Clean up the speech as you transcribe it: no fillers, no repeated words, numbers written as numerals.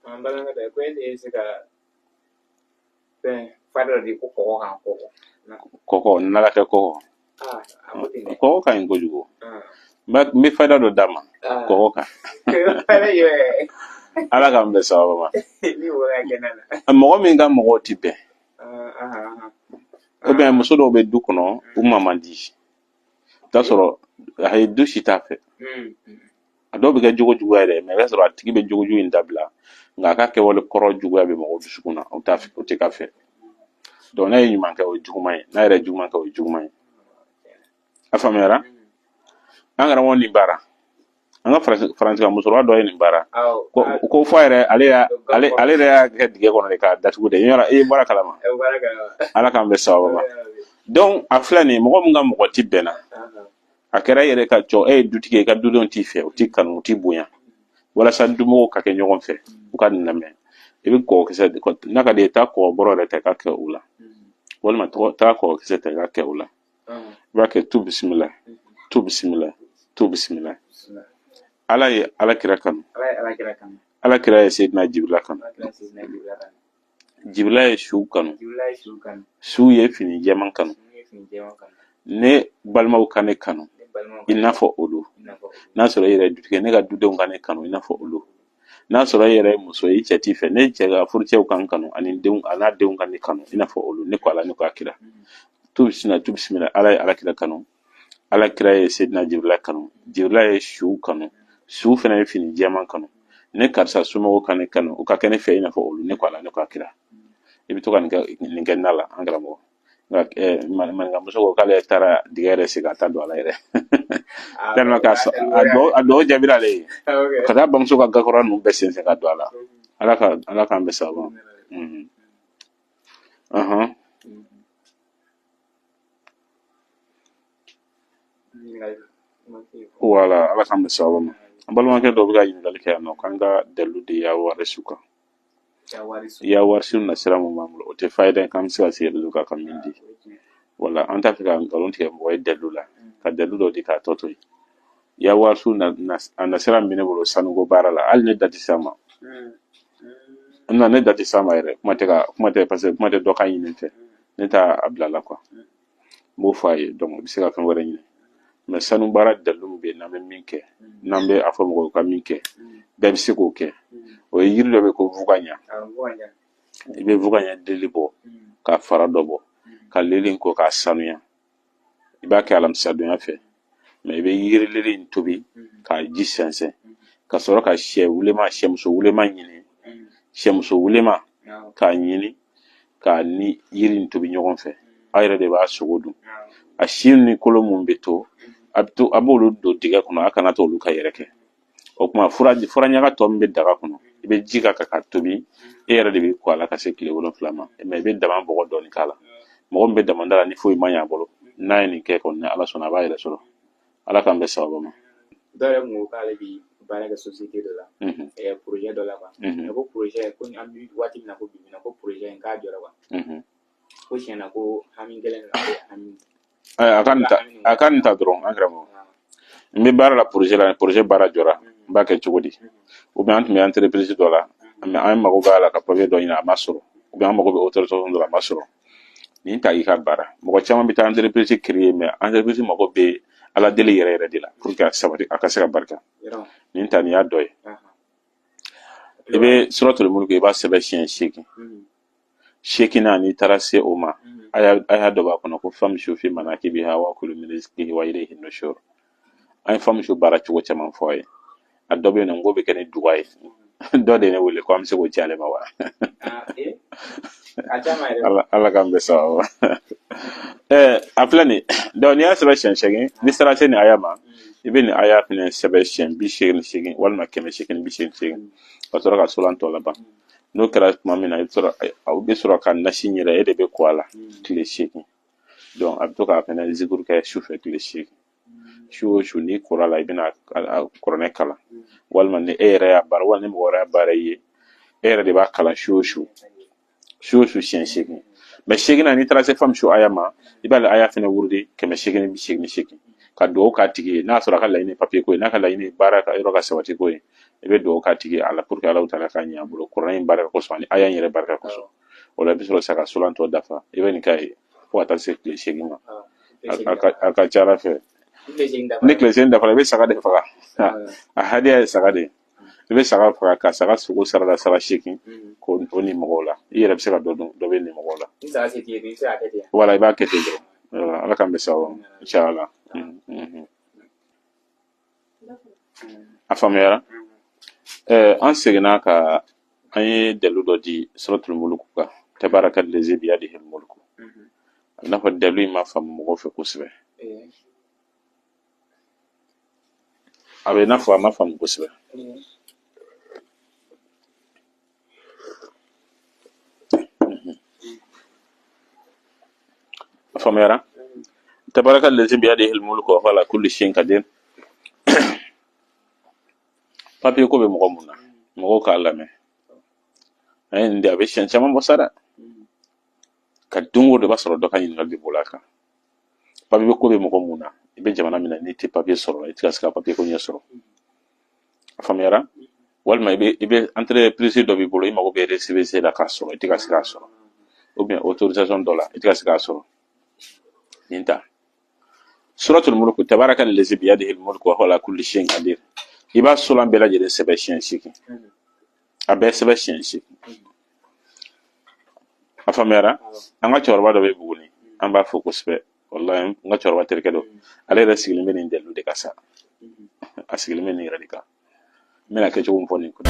An balimakɛ dɔ ko e bɛ se ka fɛn fa dɔ di ko kɔgɔ kan kɔgɔ. Kɔgɔ nala kɛ kɔgɔ. Aa, a ko ten dɛ. Kɔgɔ ka ɲi kojugu. N bɛ fayida dɔ d'a ma kɔgɔ kan. Fayida jumɛn? Ala k'an bɛn sababa ma. Ni mɔgɔ ka kɛnɛ na. Mɔgɔ min ka mɔgɔw ti bɛn, ou bien muso dɔw bɛ du kɔnɔ, u ma man di, i t'a sɔrɔ a ye du si t'a fɛ. A dɔw bɛ kɛ jogo juguya yɛrɛ, mais i b'a sɔrɔ a tigi bɛ jogo jugu in dabila, nka a ka kɛwale kɔrɔ juguya bɛ mɔgɔw dusukun na, o t'a fɛ, o tɛ k'a fɛ. Donc n'a ye ɲuman kɛ, o ye juguman ye, n'a yɛrɛ ye juguman kɛ, o ye juguman ye. A faamuyara? An karamɔgɔ, nin baara, an ka faransi ka musokɔrɔba dɔ ye nin baara ko fɔ yɛrɛ, ale y'a ale ale yɛrɛ y'a kɛ dingɛ kɔnɔ de k'a datugu de. Yɔrɔ i ye baara kalama. Ala k'an bɛn sababa ma. Donc a filɛ nin ye, mɔgɔ min ka mɔgɔ ti bɛnna, a kɛra e yɛrɛ ka cɔ, e ye dutigi ye, i ka dudenw t'i fɛ, u t'i kanu, u t'i bonya. Walasa dumɔgɔw ka kɛ ɲɔgɔn fɛ, u ka nin lamɛn, i bɛ kɔgɔkisɛ, n'a ka di ye, taa kɔgɔ bɔrɔ yɛrɛ ta i ka kɛ o la, walima taa kɔgɔkisɛ ta i ka kɛ o la. I b'a kɛ tu bisimila, tu bisimila, tu bisimila. Ala ye Ala kira kanu, Ala kira ye Seyidina Jibirila kanu, Jibirila ye su kanu, su ye fini jɛman kanu. Ne balimaw ka ne kanu i n'a fɔ olu. N'a sɔrɔ e yɛrɛ ye dutigi ye, ne ka dudenw ka ne kanu i n'a fɔ olu. N'a sɔrɔ e yɛrɛ ye muso ye, i cɛ t'i fɛ, ne cɛ ka furucɛw ka n kanu, ani denw, a n'a denw ka ne kanu i n'a fɔ olu. Ne ko Ala, ne ko a kira, tu bisimila, tu bisimila. Ala ye Ala kira kanu, Ala kira ye Seyidina Jibirila kanu, Jibirila ye su kanu, su fana ye fini jɛman kanu. Ne karisa somɔgɔw ka ne kanu, u ka kɛ ne fɛ i n'a fɔ olu. Ne ko Ala, ne ko a kira. I bɛ to ka nin kɛ na la, an karamɔgɔ. Nka maninkamuso ko k'ale taara dingɛ yɛrɛ sen ka taa don a la yɛrɛ, tellement que a dɔw jaabira ale ye ka taa bamuso ka gakɔrɔ ninnu bɛɛ sen ka don a la. Ala k'an bɛn sababa ma. Wala, Ala k'an bɛn sababa ma. An balimakɛ dɔ bɛ ka ɲininkali kɛ yan nɔ k'an ka dalilu di ya warisu kan. Ya warisu na sira mun b'an bolo, o tɛ fayida ye k'an bɛ se ka sigi réseau kan ka min di. Wala, an t'a fɛ ka nkalon tigɛ mɔgɔ ye dalilu la, ka dalilu dɔ di k'a tɔ to yen. Ya warisu na, a na sira min bɛ ne bolo sanuko baara la, hali ne da tɛ s'a ma. Ne da tɛ s'a ma yɛrɛ, kuma tɛ ka kuma tɛ, parce que kuma tɛ dɔ ka ɲini n fɛ, ne t'a a bila la quoi. N b'o fɔ a ye. Donc i bɛ se ka fɛn wɛrɛ ɲini, mais sanu baara dalilu min bɛ yen, n'an bɛ min kɛ, n'an bɛ a fɔ mɔgɔw ka min kɛ, bɛɛ bɛ se k'o kɛ. O ye yiri dɔ bɛ ko vugaɲa. I bɛ vugaɲa dili bɔ, ka fara dɔ bɔ, ka lili in ko k'a sanuya. I b'a kɛ alamisadonya fɛ, mais i bɛ yiri lili in tobi k'a ji sɛnsɛn, ka sɔrɔ ka sɛ wulema, sɛmuso wulema ɲini, sɛmuso wulema k'a ɲini k'a ni yiri in tobi ɲɔgɔn fɛ. Aw yɛrɛ de b'a sogo dun. A si ni kolo mun bɛ to, a bɛ to, a b'olu don dingɛ kɔnɔ, a kana to olu ka yɛrɛ kɛ. O tuma fura ɲaga tɔ min bɛ daga kɔnɔ, i bɛ ji k'a kan ka tobi, e yɛrɛ de bɛ ko a la ka se tile 7 ma. Mais i bɛ dama bɔgɔ dɔɔni k'a la. Mɔgɔ min bɛ damanda la, ni foyi ma ɲɛ a bolo, n'a ye nin kɛ kɔni, ni Ala sɔnna, a b'a yɛrɛ sɔrɔ. Ala k'an bɛn sababa ma. Dɔw yɛrɛ kun ko k'ale bi baara kɛ société dɔ la, projet dɔ la quoi. Ko projet, ko an bɛ waati min na, ko bi na, ko projet in k'a jɔra quoi. Ko tiɲɛ na, ko hami gɛlɛn na, ko hami. A ka nin ta, a ka nin ta dɔrɔn, an karamɔgɔ. N bɛ baara la projet la, projet baara jɔra, n b'a kɛ cogo di? Ou bien an tun bɛ entreprise dɔ la, mais an mago b'a la ka papier dɔ ɲini, a ma sɔrɔ. Ou bien an mago bɛ autorisation dɔ la, a ma sɔrɔ. Nin ta i ka baara. Mɔgɔ caman bɛ taa entreprise créer, mais entreprise mago bɛ Ala deli yɛrɛ yɛrɛ de la pour que a sabati, a ka se ka barika. Nin ta, nin y'a dɔ ye. I bɛ Suratul Mulk, i b'a sɛbɛn siɲɛ 8. Seeginnan, n'i taara se o ma, aya dɔ b'a kɔnɔ ko famshu fi manakibiha wa kulu min rizqihi wa ilayhi nushur. An ye famshu baara cogo caman fɔ a ye. A dɔ bɛ yen nɔ, n k'o bɛ kɛ ni duga ye. Dɔ de ye ne wele ko an bɛ se k'o ci ale ma wa? Ala k'an bɛn sababa ma. A filɛ nin, donc n'i y'a sɛbɛn siɲɛ 8, n'i sera se nin aya ma, i bɛ nin aya fɛnɛ sɛbɛn siɲɛ 88 walima 888, ka sɔrɔ ka suran tɔ laban. N'o kɛra tuma min na, i bɛ sɔrɔ, aw bɛ sɔrɔ ka nasi yɛrɛ, e de bɛ ko a la tile 8. Donc a bɛ to k'a fɛnɛ zikuru kɛ su fɛ tile 8. Su o su, n'i kora la, i bɛna kuranɛ kalan, walima ni e yɛrɛ y'a baara, walima ni mɔgɔ wɛrɛ y'a baara i ye, e yɛrɛ de b'a kalan su o su, su o su siɲɛ 8. Mais 8nan, n'i taara se famshu aya ma, i b'ale aya fɛnɛ wurudi 888. Ka dugawu k'a tigi ye, n'a sɔrɔ a ka laɲini ye papiye ko ye, n'a ka laɲini ye baara ka yɔrɔ ka sabati ko ye, i bɛ dugawu k'a tigi ye a la pour que Alahu taala k'a ɲɛ a bolo kuranɛ in barika kosɔn ani aya in yɛrɛ barika kosɔn. O la i bɛ sɔrɔ sisan ka sulan tɔ dafa. I bɛ nin k'a ye fo ka taa se tile 8 ma. A ka ca Ala fɛ, ni tile 8 dafara, i bɛ saga de faga. A hadiya ye saga de ye. I bɛ saga faga ka saga sogo saraka sara 8 k'o o ni mɔgɔw la. I yɛrɛ bɛ se ka dɔ dun, dɔ bɛ ni mɔgɔw la. Wala i b'a kɛ ten dɔrɔn. Ala k'an bɛn sababu ma, inshallah. A faamuyara. An seginna ka an ye dalilu dɔ di suratul mulku kan, tabaraka lazi biyadihi mulku. A bɛ n'a fɔ dalilu in ma faamu mɔgɔw fɛ kosɛbɛ. A bɛ n'a fɔ a ma faamu kosɛbɛ. A faamuyara. Tabaraka lazi biyadihi mulku wa huwa ala kulli shay'in qadir. Papiye ko bɛ mɔgɔ mun na, mɔgɔw k'a lamɛn. A ye nin di, a bɛ siɲɛ caman bɔ sa dɛ. Ka don o don i b'a sɔrɔ dɔ ka ɲininkali bɛ bolo a kan. Papiye ko bɛ mɔgɔ mun na, i bɛ jamana min na, n'i tɛ papiye sɔrɔ, i tɛ ka se ka papiye ko ɲɛ sɔrɔ. A faamuyara. Walima i bɛ entreprise dɔ b'i bolo, i mago bɛ récépissé la k'a sɔrɔ, i tɛ ka se k'a sɔrɔ, ou bien autorisation dɔ la, i tɛ ka se k'a sɔrɔ. Nin ta, suratul mulku, tabaraka lazi biyadihi mulku wa huwa ala kulli shay'in qadir. I b'a sulan bɛɛ lajɛlen sɛbɛn siɲɛ 8, a bɛɛ sɛbɛn siɲɛ 8. A faamuyara. An ka cɛkɔrɔba dɔ bɛ Buguni, an b'a fo kosɛbɛ, walahi, n ka cɛkɔrɔba terikɛ don. Ale yɛrɛ sigilen bɛ nin dalilu de kan sa, a sigilen bɛ nin yɛrɛ de kan. N bɛna kɛ cogo min fɔ nin kun.